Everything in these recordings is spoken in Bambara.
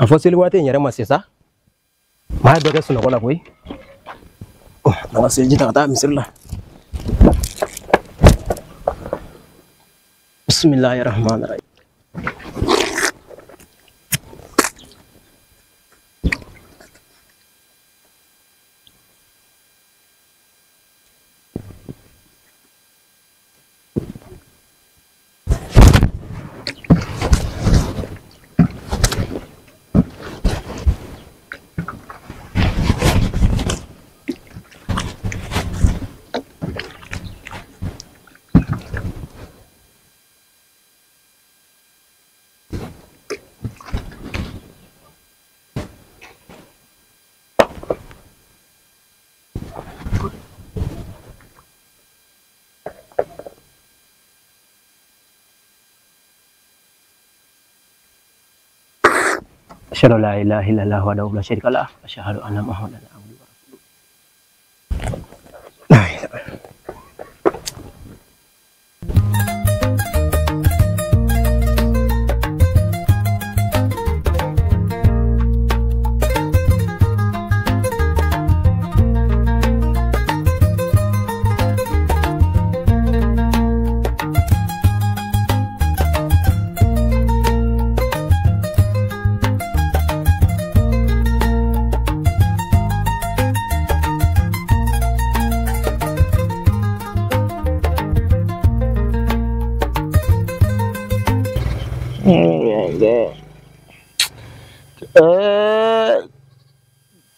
A fɔ seli waati in yɛrɛ ma sisan maa ye dɔ kɛ sunɔgɔ la koyi an ka seliji ta ka taa misiri la bisimilahi rahmani rahim. Asyhadu an la ilaha illallah wahdahu la syarika lah, asyhadu anna Muhammadan abduhu wa rasuluh. La ilaha.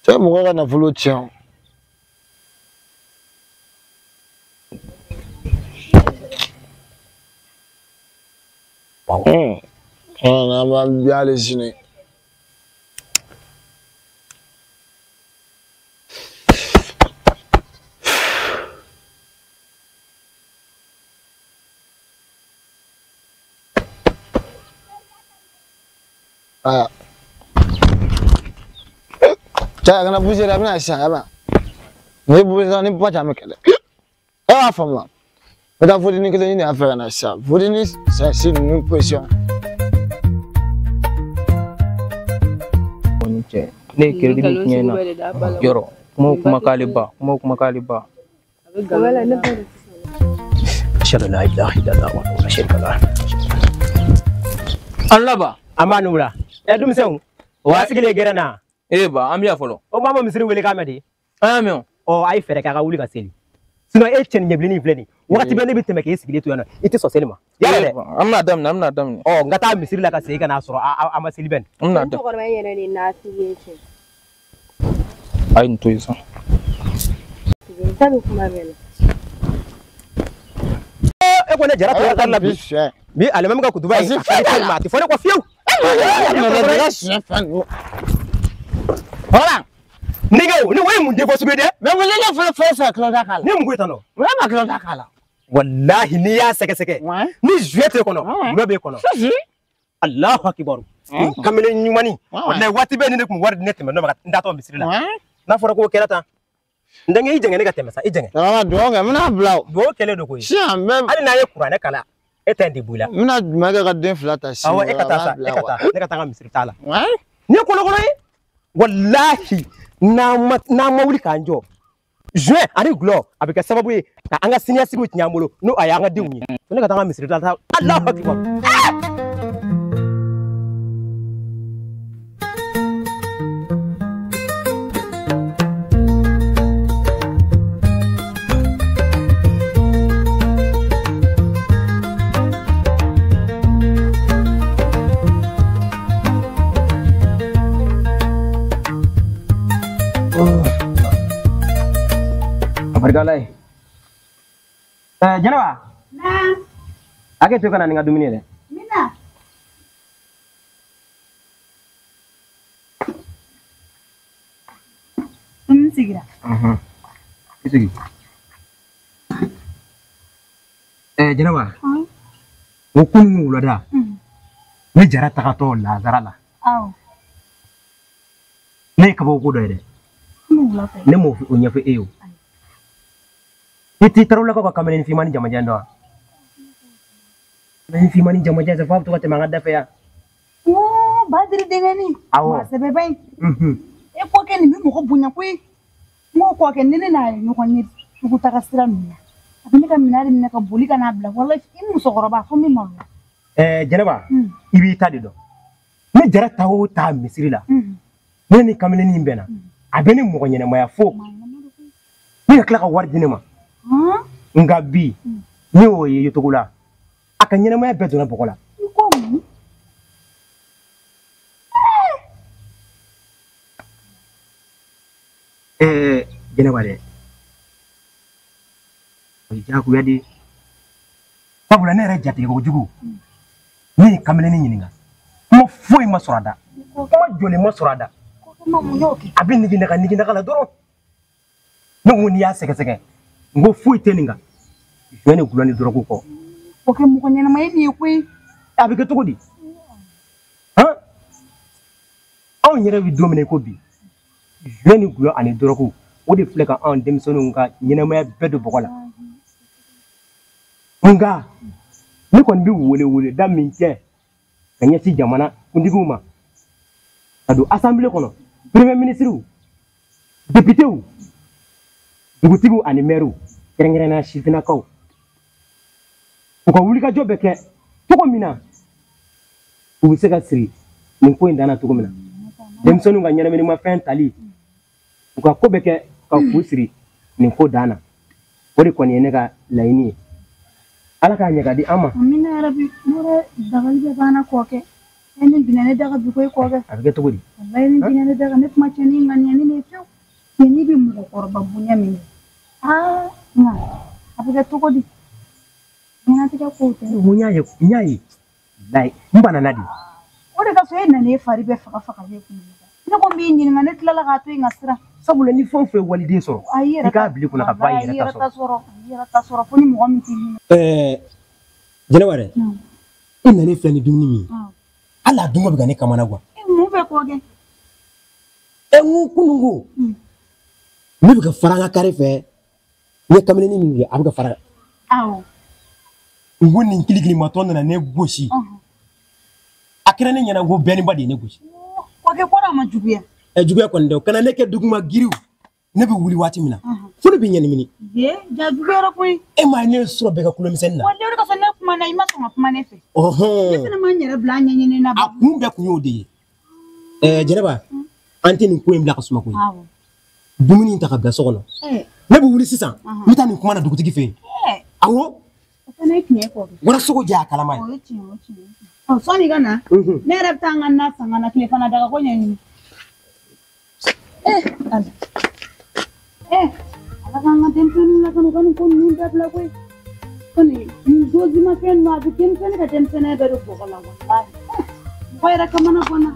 Cɛ mɔgɔ ka nafolo tiɲɛ. An b'an bi hali sini. Aa. Cɛ a kana bouger dɛ, a bɛna sisan a bɛna. Ni bouger ni ba caman kɛlɛ. E b'a faamu wa? N bɛ taa fodini kelen ɲini a fɛ ka na sisan. Fodini sɛsi ninnu position. Cɛ ne ye crédit min tiɲɛ na yɔrɔ kuma o kuma k'ale ba kuma o kuma k'ale ba. Ashhadu an la ilaha illallah wahdahu la sharika lah. An laban an b'a n'u la. Ɛ denmisɛnw wa sigilen gɛrɛ na. Eh ba an bɛ yan fɔlɔ. O b'a ma misiri wele k'a mɛn de. An y'a mɛn o. Ɔ a ye fɛɛrɛ kɛ a ka wuli ka seli. Sinon e cɛnin ɲɛbilennin filɛ nin ye wagati bɛɛ ne bɛ tɛmɛ k'e sigilen to yan nɔ i tɛ sɔn seli ma. Yala dɛ. An bɛna daminɛ an bɛna daminɛ. Ɔ n ka taa misiri la ka segin ka n'a sɔrɔ a ma seli bɛn. An bɛna daminɛ. Cɛkɔrɔba in yɛrɛ de ye nafigi ye cɛ. A ye nin to yen sa. Ta bɛ kuma bɛɛ la. E ko ne jara tora ta la bi. Bi alimami ka kutuba in a ma a tɛ fɔ ne kɔ fiyewu. Voilà. Nigga, ni wo ye mun défaut sugu ye dɛ? Mais mun ne fɔlɔ fɛn fɛn kilo da k'a la. Ne mun ko i tan nɔ? Mun ma kilo da k'a la? Walahi n'i y'a sɛgɛsɛgɛ. Ni jouet t'e kɔnɔ, gulɔ b'e kɔnɔ. Alahu akibaru. Kamalen ɲumanni. Walahi waati bɛɛ ni ne tun bɛ wari di ne tɛmɛ nɔ ma ka n datɔ misiri la. N'a fɔra k'o kɛra tan. N denkɛ i jɛngɛ ne ka tɛmɛ sa i jɛngɛ. Karamɔgɔ dugawu kɛ n bɛna bila o. Dugawu kɛlen don koyi. Sisan n bɛ. Hali n'a ye kuranɛ kalan e ta in de b'i la. N bɛna jumɛn kɛ ka den fila ta sini. Awɔ e ka taa sa e ka taa ne ka taa n ka misiri ta la. Nin ye kɔnɔkɔnɔ ye. Walahi n'an ma wuli k'an jɔ juin ani gulɔ a bɛ kɛ sababu ye ka an ka siniɲɛsigiw tiɲɛ an bolo n'o a y'an ka denw ye ne ka taa n ka misiri la Alahu akibaru. Barika ye. Jɛnɛba. Naa. A k'e to ka na ni n ka dumuni ye dɛ. N bɛna. N sigira. I sigi. Jɛnɛba. N ko kunun wulada ne Jara tagatɔ lazara la. Awɔ. Ne ye kabako dɔ ye dɛ. Ne m'o ɲɛfɔ e ye o. I t'i tarawelelakaw ka kamalen finman ni jamajan dɔn wa? Kamalen finman ni jamajan f'a bɛ to ka tɛmɛ an ka da fɛ yan. Oo Badiri denkɛnin. Awɔ. Maa sɛbɛba in. E kɔkɛ nin bɛ mɔgɔ bonya koyi. N ko kɔkɛ ni ne n'a ye ɲɔgɔn ye sugutaga sira ninnu na. A bɛ ne ka minɛn de minɛ ka boli ka n'a bila walahi i musokɔrɔba fo n bɛ maloya. Jɛnɛba i b'i ta de dɔn. Ne Jara ta o ta misiri la. Ne ni kamalennin in bɛnna. A bɛ ne mɔgɔ ɲɛnɛmaya fo. Ne ka tila ka wari di ne ma. Nka bi ne y'o ye cogo la a ka ɲɛnɛmaya bɛɛ donna bɔgɔ la. I ko mun? Jɛnɛba dɛ. O ye diyagoya de ye. Sabula ne yɛrɛ jatigɛ kojugu. Ne ye kamalennin ɲininka. Kuma foyi ma sɔrɔ a da. Kuma joli ma sɔrɔ a da. A bɛ niginaga la dɔrɔn. Ne ko n'i y'a sɛgɛsɛgɛ n ko foyi tɛ nin kan. Jɔn ni gulɔ ni dɔrɔgu kɔ. O kɛ mɔgɔ ɲɛnama ye nin ye koyi. A bɛ kɛ cogo di? Han? Anw yɛrɛ bɛ don min na i ko bi. Jɔn ni gulɔ ani dɔrɔgu o de filɛ ka anw denmisɛnninw ka ɲɛnamaya bɛɛ don bɔgɔ la. Nka ne kɔni bɛ weleweleda min kɛ ka ɲɛsin jamana kuntigiw ma ka don assemblée kɔnɔ premier ministre députéw dugutigiw ani maires kɛrɛnkɛrɛnnenya sifinnakaw u ka wulikajɔ bɛ kɛ cogo min na u bɛ se ka siri nin ko in danna cogo min na denmisɛnninw ka ɲɛnaminimafɛn tali u ka ko bɛ kɛ ka fu siri nin ko dan na o de kɔni ye ne ka laɲini ye. Ala k'a ɲɛ ka di an ma. Amina yarabi. Ne yɛrɛ dabali bɛɛ banna kɔkɛ. E ni binna ne daga bi koyi kɔkɛ. A bɛ kɛ cogo di? Walayi ni binna ne daga ne kuma cɛnni ŋaniya ni ne ye fiyewu. Cɛnni bɛ mɔgɔkɔrɔba bonya min kɛ. Aa nka a bɛ kɛ cogo di? Ɲɛnatigɛ kow tɛ. N y'a ye n y'a ye. Walayi n banana de. O de ka so e nana e fari bɛɛ faga fagalen kun. Ne ko n b'i ɲininka ne tilala k'a to yen ka siran. Sabula ni fɛn o fɛn waliden sɔrɔ i k'a bila i kunna ka fɔ a yɛrɛ ta sɔrɔ. A yɛrɛ ta sɔrɔ fo ni mɔgɔ min t'i ɲininka. Jɛnɛba dɛ. E nana filɛ ni dumuni min ye. Hali a dun bɛ ka ne kamana gan. Mun bɛ kɔ kɛ? N ko kunun ko. Ne bɛ ka fara an ka kare fɛ. N ye kamalennin min kɛ a bɛ ka fara. Awɔ. N ko nin kilikilimatɔ nana ne gosi. A kɛra ne ɲɛna ko bɛnniba de ye ne gosi. Kɔkɛ kɔrɔ a ma juguya. Juguya kɔni dɛ o kana ne kɛ duguma giriw ne bɛ wuli waati min na fo ne bɛ ɲɛnamini. Ye ja juguyara koyi. E ma ye ne sɔrɔ bɛɛ ka kulomisɛnnin na. Wa ne de ka ne kuma na i ma sɔn ka kuma ne fɛ. Ne fana ma n yɛrɛ bila a ɲɛɲini na. A kun bɛɛ kun y'o de ye. Jɛnɛba an tɛ nin ko in bila ka suma koyi. Dumuni in ta ka bila so kɔnɔ. Ne bɛ wuli sisan n bɛ taa nin kuma na dugutigi fɛ yen. Awɔ. O fana ye tiɲɛ ye kɔkɛ. Warasogo jɛ a kalama ye. O ye tiɲɛ o tiɲɛ. Sɔnni ka na. Ne yɛrɛ bɛ taa n ka na san ka na tile fana daga ko ɲɛɲini. Ala. Ala k'an ka denmisɛnninw lakana u ka nin ko ninnu dabila koyi. Kɔni nin dozimafɛn ninnu a bɛ denmisɛnnin ka denmisɛnninya bɛɛ don bɔgɔ la walahi. Mɔgɔ yɛrɛ kamana ganna.